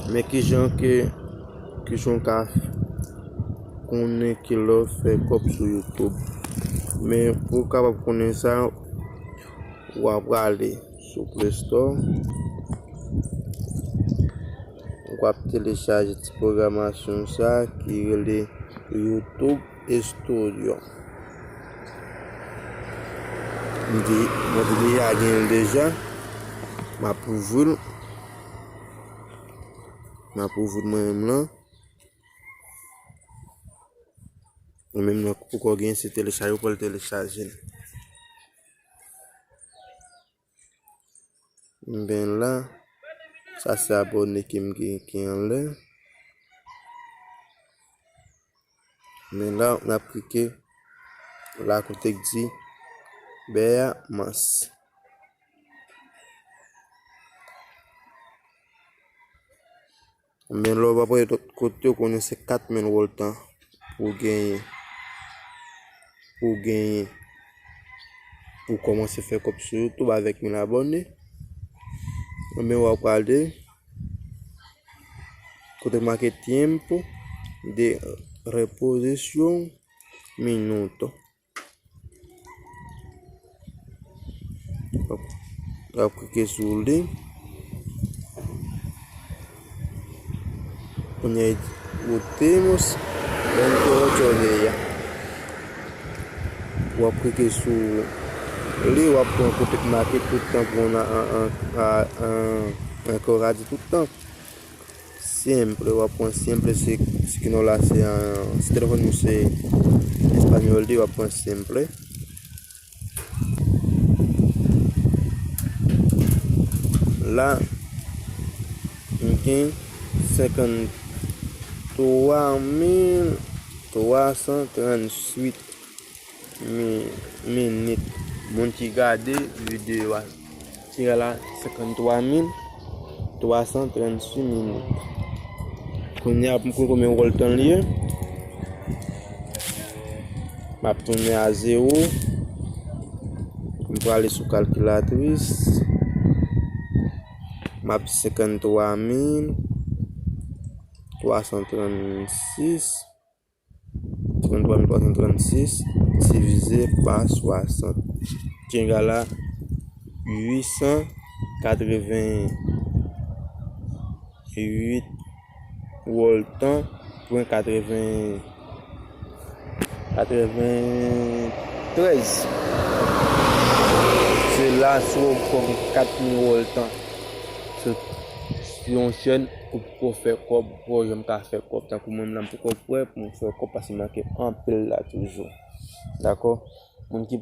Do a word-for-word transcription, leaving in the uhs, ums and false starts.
Men kijan ke, kijan w ka konnen kilè w fè kòb sou YouTube. Men pou w kapab konnen sa, w ap prale sou Play Store. W ap telechaje ti pwogramasyon sa ki rele YouTube Studio. M te, mwen te deja gen l deja. M ap ouvri l. M ap ouvri l mwen menm lan. Ou menm nan poko gen, se telechaje, ou pral telechaje l. Men la, sa se abòne ke m gen ki anlè. Men la, n ap klike la kote k di Bèya Mans. Men lè w ap wè lòt kote, w konnen se kat mil wòltan pou w genyen. Pou w genyen. Pou w kòmanse fè kòb sou YouTube avèk mil abòne. Men w ap prale kote make tiempo de reposición, minuto. W ap klike sou li. Kounye a, últimos veintiocho días. W ap klike sou li, w ap pran kote k make tout tan pou w nan an, an, an, an, an kòradi tout tan. Siempre, w ap pran siempre, se, se ki non la, se an, si telefòn ou se espanyòl li, w ap pran siempre. La, m gen senkanntwa mil twa san tranntuit mi-, minit. Moun ki gade videyo a, ki la senkanntwa mil twa san tranntuit minit. Kounye a, pou m konn konbyen wòltan li ye, m ap tounen a zewo. M prale sou kalkilatris. M ap senkanntwa mil twa san trannsis. Senkanntwa mil twa san trannsis divize pa swasant. Ki egal a uit san katrevenn uit wòltan pwen katrevenn, katreventrèz. Se la, si w fè kat mil wòltan sou, sou yon chèn, ou poko fè kòb, ou poko janm ka fè kòb. Tankou mwen menm la, m poko prè pou m fè kòb paske m manke anpil la toujou. Dakò? Moun ki,